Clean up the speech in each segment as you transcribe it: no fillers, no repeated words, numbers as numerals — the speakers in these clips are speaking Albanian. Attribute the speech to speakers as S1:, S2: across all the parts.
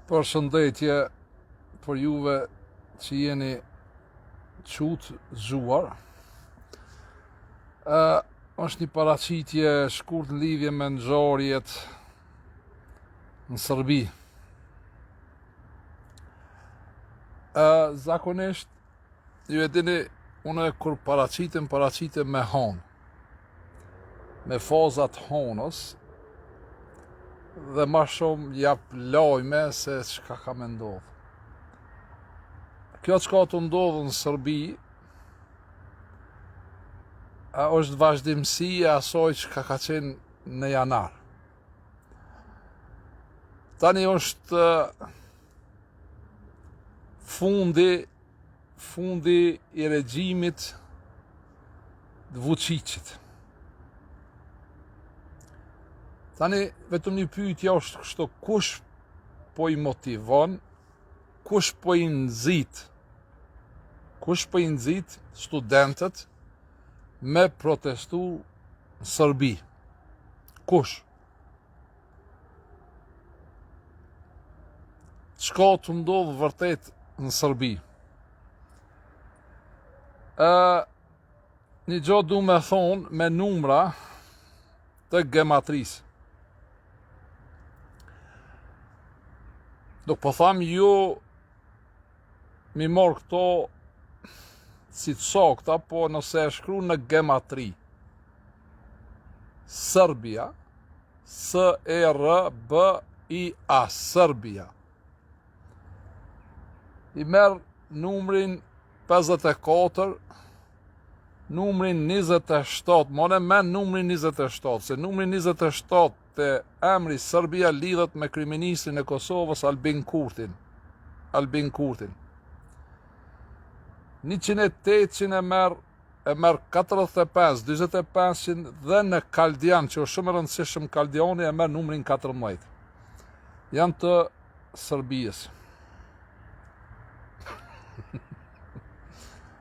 S1: Përshëndetje për juve që jeni çutë zgjuar. Ë është një paraqitje e shkurt në lidhje me ngjarjet në Serbi. Ë zakonisht Ju e dini, unë kur paraqitem, paraqitem me honë. Me fazat honës, dhe ma shumë jap lajme se çka ka me ndodhë. Kjo çka tu ndodhë në Serbi, a është vazhdimësi e asaj çka ka qenë në janar. Tani është fundi fundi i regjimit të Vuçiqit. Tani vetëm një pyetje është kështu kush po i motivon, kush po i nxit, kush po i nxit studentët me protestu në Serbi? Kush? Çka tu ndodhë vërtet në Serbi? Ë një gjo du me thonë me numra të gematrisë. Nuk po tham ju m'i marrë këto si të sakta, po nëse e shkru në gematri. Serbia, S E R B I A, Serbia. I merr numrin 54, numrin 27, mone men numrin 27, se numri 27 te emri Serbia lidhet me kryeministrin e Kosovës Albin Kurtin. Albin Kurtin. 108 e merr e merr 45, 45 dhe në Kaldian, që është shumë e rëndësishëm Kaldiani e merr numrin 14. Janë të Serbisë.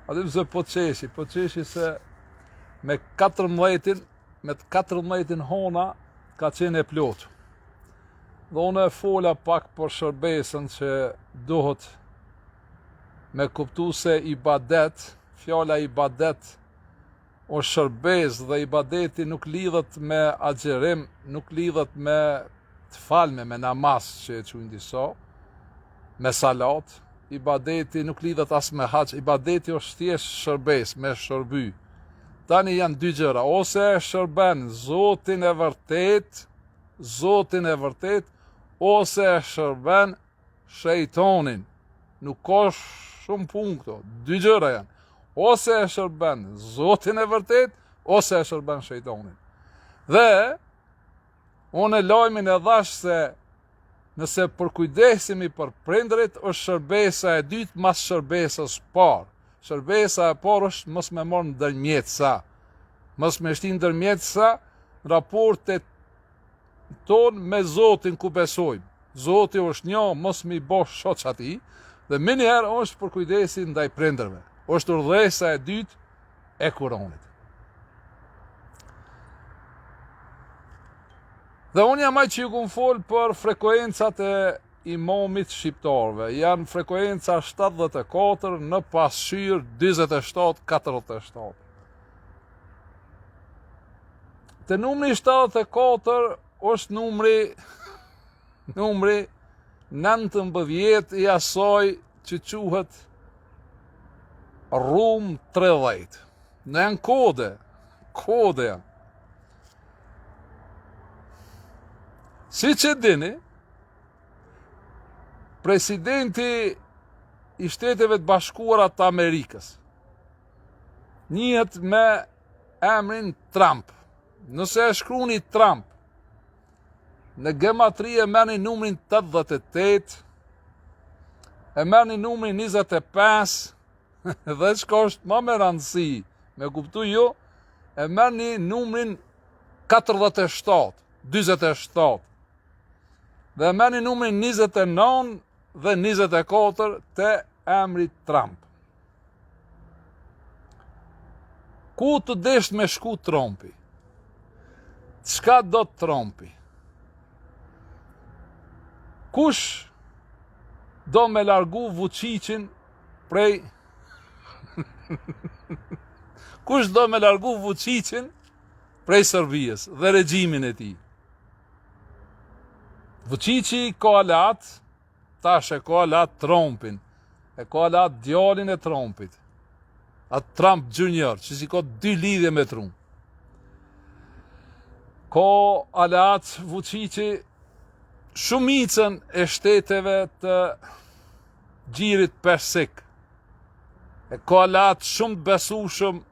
S1: A di pse po qeshi, po qeshi se me 14-in, me të 14-in hona ka qenë e plotë. Dhe unë e fola pak për shërbesën që duhet me kuptu se ibadet, fjala ibadet është shërbesë dhe ibadeti nuk lidhet me agjërim, nuk lidhet me të falme, me namaz që e quajnë disa, me salat, ibadeti nuk lidhet as me haxh, ibadeti është thjesht shërbesë, me shërby. Tani janë dy gjëra, ose e shërben Zotin e vërtet, Zotin e vërtet, ose e shërben shejtonin. Nuk ka shumë punë këto. Dy gjëra janë. Ose e shërben Zotin e vërtet, ose e shërben shejtonin. Dhe unë lajmin e dhash se nëse përkujdesemi për prindërit, është shërbesa e dytë mas shërbesës parë. Shërbesa e parë është mos me marrë ndërmjetësa. Mos me shti ndërmjetësa në raportet tonë me Zotin ku besojmë. Zoti është një, mos me i bo shoq atij, dhe menjëherë është përkujdesi ndaj prindërve. Është urdhëresa e dytë e Kuranit. Dhe unë jam ai që ju kom fol për frekuencat e imamit shqiptarëve. Janë frekuenca 74 në pasqyrë 47 47. Te numri 74 është numri numri 19 i asaj që quhet Rum 30. Në janë kode, kode janë. Siç e dini, presidenti i Shteteve të Bashkuara të Amerikës, njihet me emrin Trump. Nëse e shkruni Trump, në gematri e merrni numrin 88, e merrni numrin 25, dhe çka është ma me rëndësi, me kuptu ju, e merrni numrin 47, 47, dhe e merrni numrin 29 dhe 24 te emri Trump. Ku tu desht me shku Trumpi? Çka do Trumpi? Kush? do me largu Vuçiqin prej Kush do me largu Vuçiqin prej Serbisë dhe regjimin e tij? Vuçiqi ka aleat, tash e ka aleat Trumpin, e ka aleat djalin e Trumpit, atë Trump Junior, që s'i ka dy lidhje me Trump. Ka aleat Vuçiqi shumicën e shteteve të gjirit persik. E ka aleat shumë të besueshëm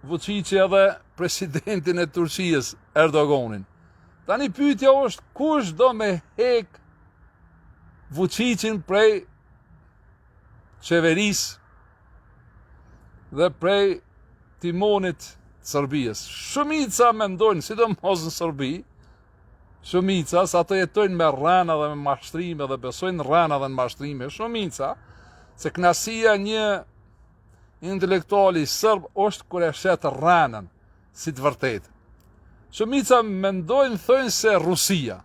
S1: Vuçiqi edhe presidentin e Turqisë, Erdoganin. Tani pyetja është kush do me hek Vuçiqin prej qeverisë dhe prej timonit të Serbisë. Shumica mendojnë, sidomos në Serbi, Shumica, se ato jetojnë me rrena dhe me mashtrime dhe besojnë rrena dhe në mashtrime, shumica, se knaqsia e një intelektuali serb është kur e shet rrenën, si të vërtetë. Shumica mendojnë, thojnë se Rusia.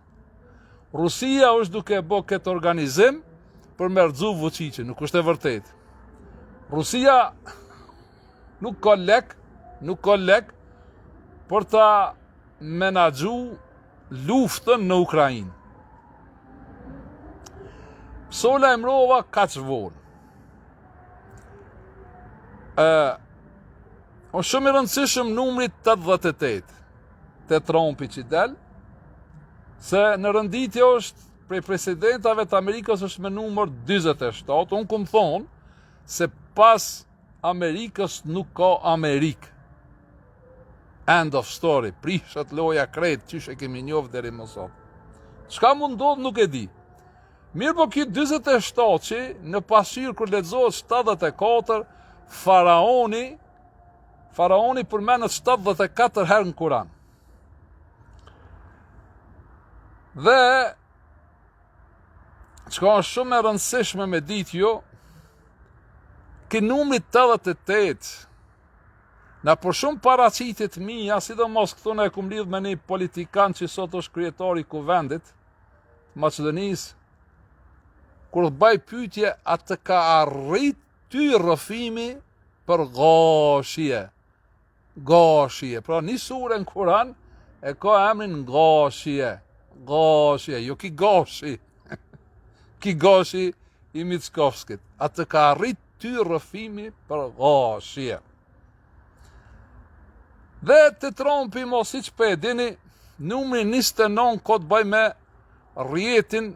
S1: Rusia është duke bo këtë organizim për me rrëzu Vučićin, nuk është e vërtetë. Rusia nuk ka lek, nuk ka lek për ta menaxhu luftën në Ukrainë. Pse u lajmërova kaq vonë? Ë është shumë i rëndësishëm numri 88 te Trumpi që del, se në renditje është prej presidentave të Amerikës është me numër 47, unë kum thonë se pas Amerikës nuk ka Amerikë. End of story, prishet loja krejt, qysh e kemi njoft deri më sot. Çka mund ndodh nuk e di. Mirëpo ky 47 që në pasqyrë kur lexohet 74, faraoni, faraoni përmendet 74 herë në Kuran. Dhe, çka është shumë e rëndësishme me ditë ju, ky numri 88, Nëpër shumë paraqitje të mia, sidomos këtu në e kum lidh me një politikan që sot është kryetar i kuvendit të Maqedonisë, kur të baj pyetje a të ka arrit ty rrëfimi për Gashije. Gashije. Pra një sure në Kuran e ka emrin Gashije. Gashije, jo ki gashi. ki gashi i Mickovskit. A të ka arrit ty rrëfimi për Gashije. Dhe te Trumpi mo siç po e dini, numri 29 ka të bëjë me rrjetin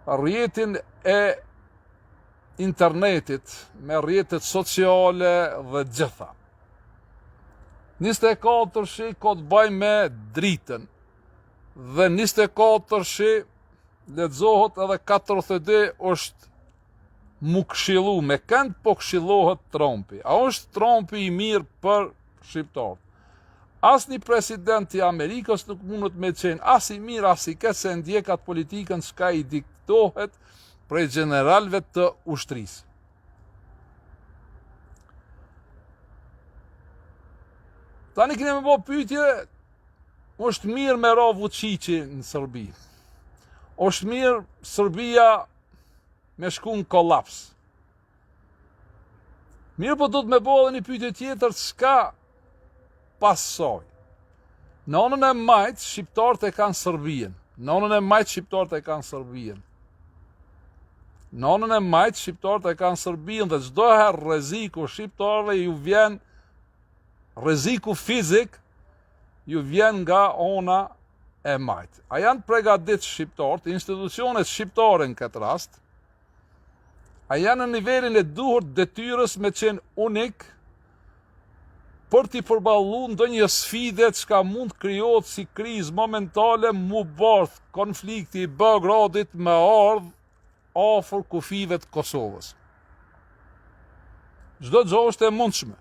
S1: rrjetin e internetit, me rrjetet sociale dhe gjitha. 24-shi ka të bëjë me dritën dhe 24-shi lexohet edhe 42 është mu këshillu, me kënd po këshillohet Trumpi? A është Trumpi i mirë për shqiptarët? Asnjë president i Amerikës nuk mundet me qenë as i mirë, as i keq se ndjek atë politikën çka i diktohet prej gjeneralëve të ushtrisë. Tani keni me bo pyetje, është mirë me ra Vučići në Serbi. është mirë Serbia me shku në kolaps. Mirëpo do të me bo edhe një pyetje tjetër, çka pas saj. Në anën e majtë, shqiptarët e kanë Serbinë. Në anën e majtë, shqiptarët e kanë Serbinë. Në anën e majtë, shqiptarët e kanë Serbinë dhe çdo herë rreziku shqiptarëve ju vjen rreziku fizik ju vjen nga ona e majtë. A janë pregadit shqiptarët, institucionet shqiptare në këtë rast, a janë në nivelin e duhur detyrës me qenë unik për t'i përballu ndonjë sfide çka mund të krijohet si krizë momentale mu barth konflikti i Beogradit me ardhë afër kufijve të Kosovës. Çdo gjë është e mundshme.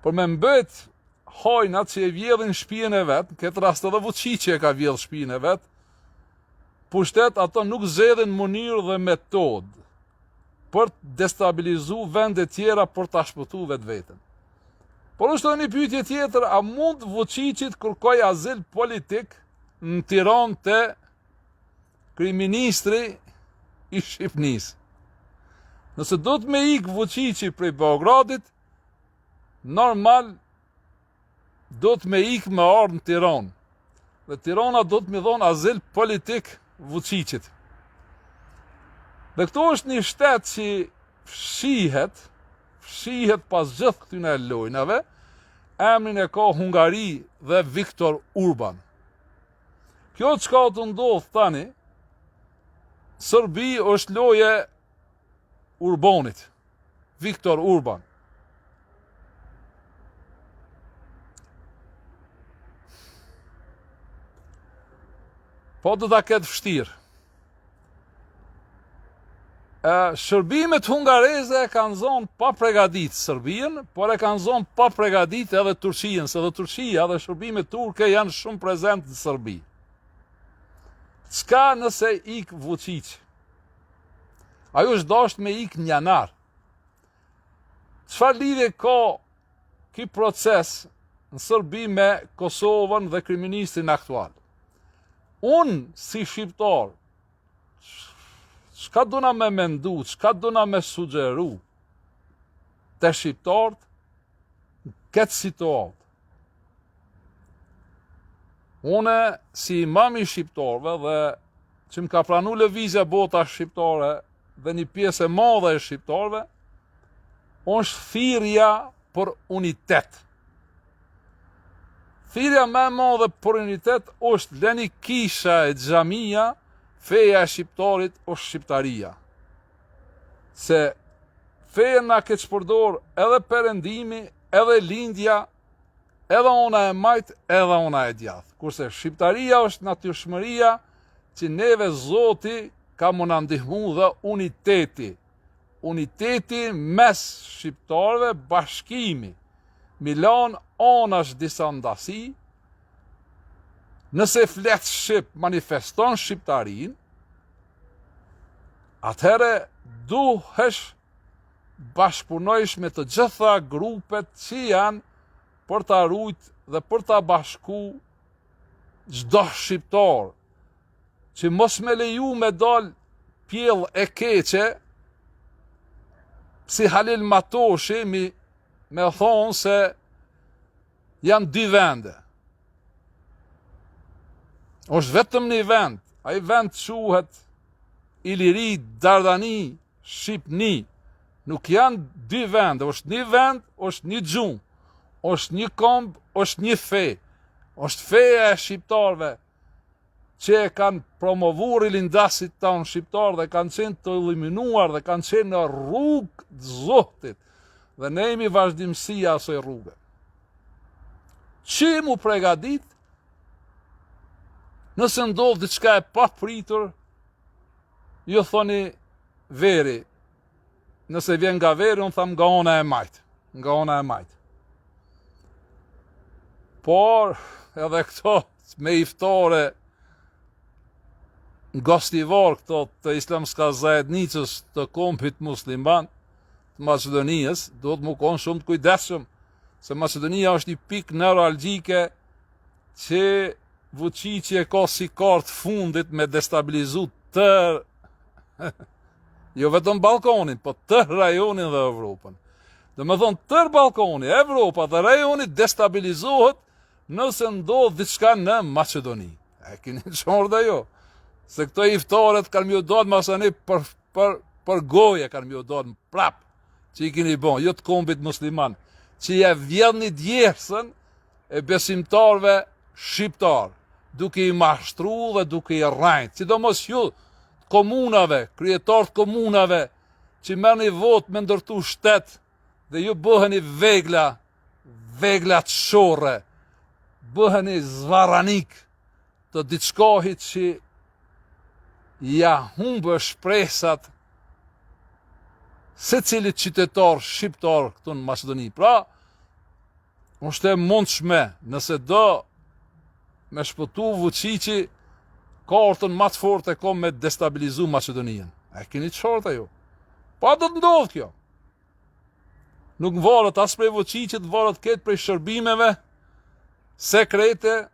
S1: Por me mbet hajnat që e vjedhin shpijën e vet, në këtë rast edhe Vučići e ka vjedh shpijën e vet, pushtet ato nuk zgjedhin mënyrë dhe metodë për të destabilizu vende tjera për ta shpëtu vetveten. Por është edhe një pyetje tjetër, a mund Vučići të kërkojë azil politik në Tiranë te kryeministri? i Shqipnisë. Nëse do të me ikë Vuçiqi prej Beogradit, normal do të me ikë me ardhë në Tiranë. Dhe Tirana do të me dhonë azil politik Vuçiqit. Dhe këtu është një shtet që fshihet, fshihet pas gjithë këtyne lojnave, emrin e ka Hungari dhe Viktor Urban. Kjo çka tu ndodhë tani, Serbi është lojë e Urbanit. Viktor Urban. Po do ta ketë vështirë. E, shërbimet hungareze e kanë zonë pa pregadit Serbinë, por e kanë zonë pa pregadit edhe Turqinë, se edhe Turqia dhe shërbimet turke janë shumë prezent në Serbi. Çka nëse ik Vučić? Ai është dasht me ik në janar. Çfarë lidhje ka ky proces në Serbi me Kosovën dhe kryeministrin aktual? Unë si shqiptar, çka duna me mendu, çka duna me sugjeru te shqiptarët në këtë situatë? Unë si imam i shqiptarëve dhe që më ka pranu lëvizja bota shqiptare dhe një pjesë e madhe e shqiptarëve, është thirrja për unitet. Thirrja më e madhe për unitet është leni kisha e xhamia, feja e shqiptarit është shqiptaria. Se fejën na keqpërdor edhe perëndimi, edhe lindja, edhe ona e majtë, edhe ona e djathtë. Kurse shqiptaria është natyrshmëria që neve Zoti ka me na ndihmu dhe uniteti. Uniteti mes shqiptarëve, bashkimi, m'i lanë anash disa ndasi, nëse flet shqip, manifeston shqiptarinë, atëherë duhesh bashkëpunojsh me të gjitha grupet që janë për ta rujt dhe për ta bashku çdo shqiptar që mos me leju me dal pjellë e keqe si Halil Matoshi mi me thonë se janë dy vende. është vetëm një vend, ai vend quhet Iliri, Dardani, Shqipni. Nuk janë dy vende, është një vend, është një gjuhë, është një komb, është një fe. Është feja e shqiptarëve që e kanë promovu rilindasit tanë shqiptarë dhe kanë qenë të iluminuar dhe kanë qenë në rrugë të Zotit dhe ne jemi vazhdimësia e asoj rruge. Që m'u pregadit, nëse ndodh diçka e papritur, ju thoni veri, nëse vjen nga veri, unë tham nga ona e majtë, nga ona e majtë. Por, edhe këto me iftare në Gostivar këto të islamska zajednicës të kombit musliman të Maqedonisë, duhet m'u konë shumë të kujdesshëm, se Maqedonia është një pikë neuralgjike që Vučići e ka si kartë fundit me destabilizu tërë jo vetëm Ballkanin, po tërë rajonin dhe Evropën. Domethonë, tërë Ballkani, Evropa dhe rajoni destabilizohet nëse ndodh diçka në Maqedoni. E kini qartë dhe jo. Se këto iftaret kanë m'ju dalë masanej për, për, për goje kanë m'ju dalë prap që i kini bon, jo të kombit musliman, që ja vjedhni djersën e besimtarëve shqiptar, duke i mashtru dhe duke i rrejt. Sidomos ju të komunave, kryetarë të komunave, që merrni votë me ndërtu shtet dhe ju bëheni vegla, vegla të qorre, bëheni zvarranik të diçkahit që ja humbë shpresat secilit qytetar shqiptar këtu në Maqedoni. Pra, është e mundshme nëse do me shpëtu Vučići kartën ma të fortë e ka me destabilizu Maqedoninë. E keni qartë ajo? Pa do të ndodhë kjo. Nuk varet as prej Vučićit, varet krejt prej shërbimeve sekrete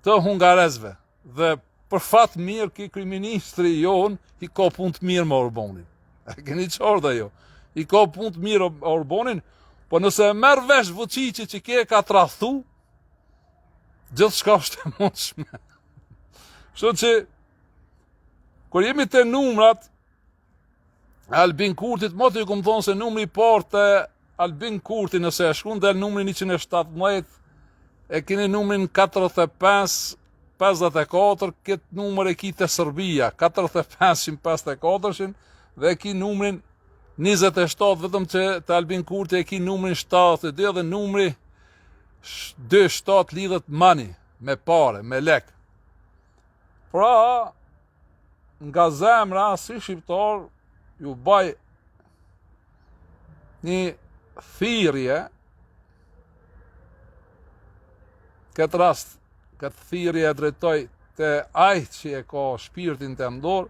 S1: të hungarezve. Dhe Për fat mirë, ky kryeministri jonë i ka punët mirë me Orbanin. E keni qartë a jo? I ka punët mirë me Orbanin, po nëse e merr vesh Vuçiqi që ky e ka tradhtu, gjithçka është e mundshme. Kështu që, kur jemi te numrat, Albin Kurtit, moti ju kom thonë se numri i parë te Albin Kurti nëse e shkruan del numri 117, e keni numrin 45, 54, këtë numër e ki te Serbia, 4554-shin, dhe e ki numrin 27, vetëm që te Albin Kurti e ki numrin 72 dhe numri 27 lidhet money, me pare, me lek. Pra, nga zemra si shqiptar ju baj një thirrje këtë rast këtë thirrje e drejtoj te ai që e ka shpirtin tem n'dorë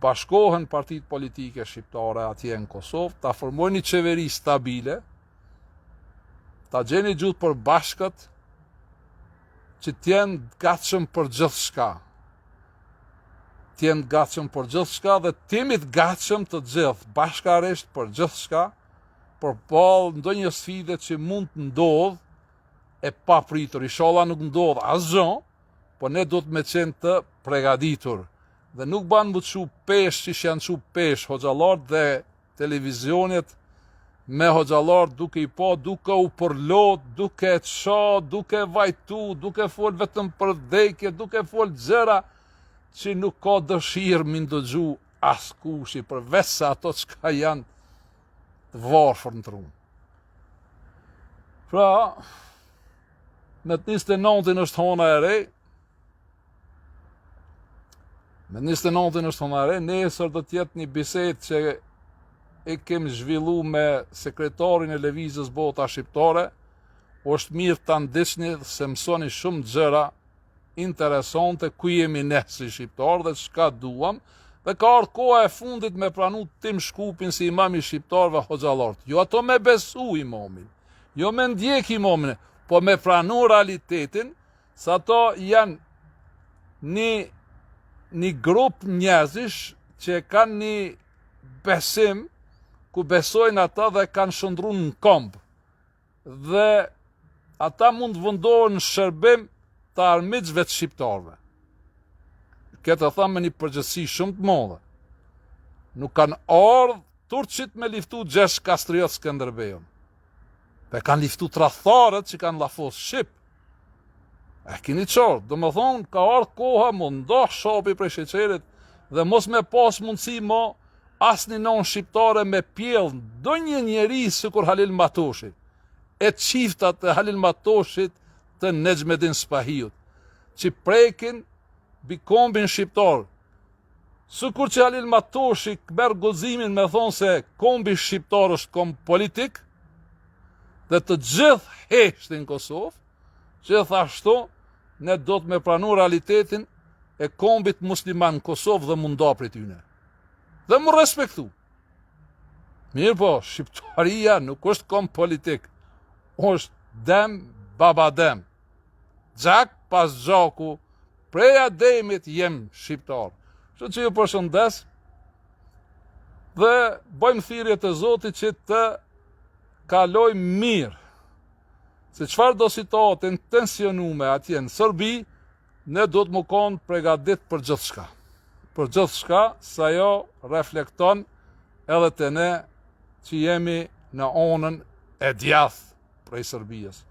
S1: bashkohen partitë politike shqiptare atje në Kosovë, ta formojnë një qeveri stabile, ta gjeni gjuhë të përbashkët, që të jenë të gatshëm për gjithçka. Të jenë të gatshëm për gjithçka dhe të jemi të gatshëm të gjithë bashkarisht për gjithçka, përballë ndonjë sfide që mund të ndodhë e papritur. Ishalla nuk ndodh asgjë, po ne duhet me qenë të pregaditur. Dhe nuk ban m'u çu peshë qysh janë çu peshë hoxhallarët dhe televizionet me hoxhallarët duke i pa, duke u përlot, duke qa, duke vajtu, duke fol vetëm për vdekje, duke fol gjëra që nuk ka dëshirë m'i ndëgju askushi përveç se ato çka janë të varfër në tru. Pra, me të 29-in është hona e re, Me 29-in është hona e re, nesër do të jetë një bisedë që e kem zhvillu me sekretarin e Lëvizjes Bota Shqiptare, është mirë ta ndiqni se mësoni shumë gjëra interesante ku jemi ne si shqiptarë dhe çka duam, dhe ka ardhë koha e fundit me pranu Tim Shkupin si imam i shqiptarëve hoxhallarët. Jo ato me besu imamin, jo me ndjek imamin, po me pranu realitetin Se ato janë një, një grup njerëzish që kanë një besim ku besojnë ata dhe kanë shndërru në komb. Dhe ata mund të vendohen në shërbim të armiqve të shqiptarëve. Këtë e tham me një përgjegjësi shumë të madhe. Nuk kanë ardhë turqit me liftu Gjergj Kastriot Skënderbeun. Po e kanë liftu tradhtarët që kanë llafos shqip. E kini qartë, domethonë, ka ardhë koha m'u nda shapi prej sheqerit dhe mos me pas mundësi mo asnjë nonë shqiptare me pjellë ndonjë njeri sikur Halil Matoshi, e çiftat e Halil Matoshit të Nexhmedin Spahiut, që prekin mbi kombin shqiptar, Sikur që Halil Matoshi merr guximin me thonë se kombi shqiptar është komb politik dhe të gjithë heshtin në Kosovë, gjithashtu ne do të me pranu realitetin e kombit musliman në Kosovë dhe m'u nda prej tyne. Dhe m'u respektu. Mirëpo, shqiptaria nuk është komb politik, është dem, baba dem. Gjak pas gjaku, prej Ademit jem shqiptar. Kështu që ju përshëndes dhe bëjmë thirrje te Zoti që të kalojmë mirë. Se çfarëdo situate të tensionume atje në Serbi, ne duhet me konë pregadit për gjithçka. Për gjithçka, se ajo reflekton edhe te ne që jemi në onën e djathtë. prej Serbisë.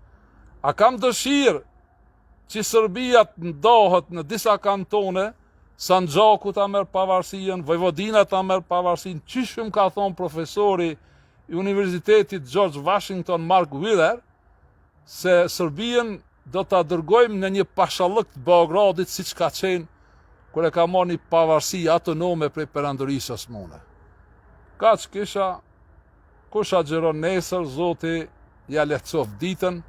S1: A kam dëshirë që Serbia të ndahet në disa kantone, Sanxhaku ta merr pavarësinë, Vojvodina ta merr pavarësinë, qysh më ka thonë profesori i Universitetit George Washington Mark Wheeler, se Serbinë do ta dërgojmë në një pashallëk të Beogradit siç ka qenë kur e ka marrë një pavarësi autonome prej Perandorisë Osmane. Kaq kisha Kush agjëron nesër, Zoti ja lehtësoftë ditën.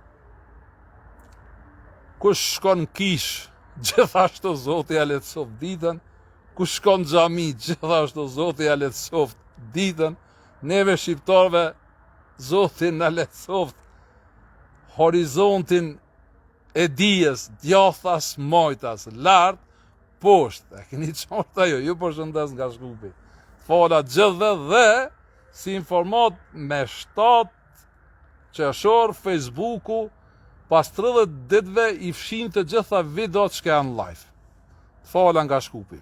S1: Kush shkon në kishë, gjithashtu Zoti ja lehtësoftë ditën. Kush shkon në xhami, gjithashtu Zoti ja lehtësoftë ditën. Neve shqiptarëve, Zoti na lehtësoftë horizontin e dijes, djathtas, majtas, lart. poshtë. E keni qartë ajo, ju përshëndes nga Shkupi. Fala gjithve dhe si informatë me 7 qershor Facebooku pas 30 ditëve i fshin të gjitha videot që janë live. Fala nga Shkupi.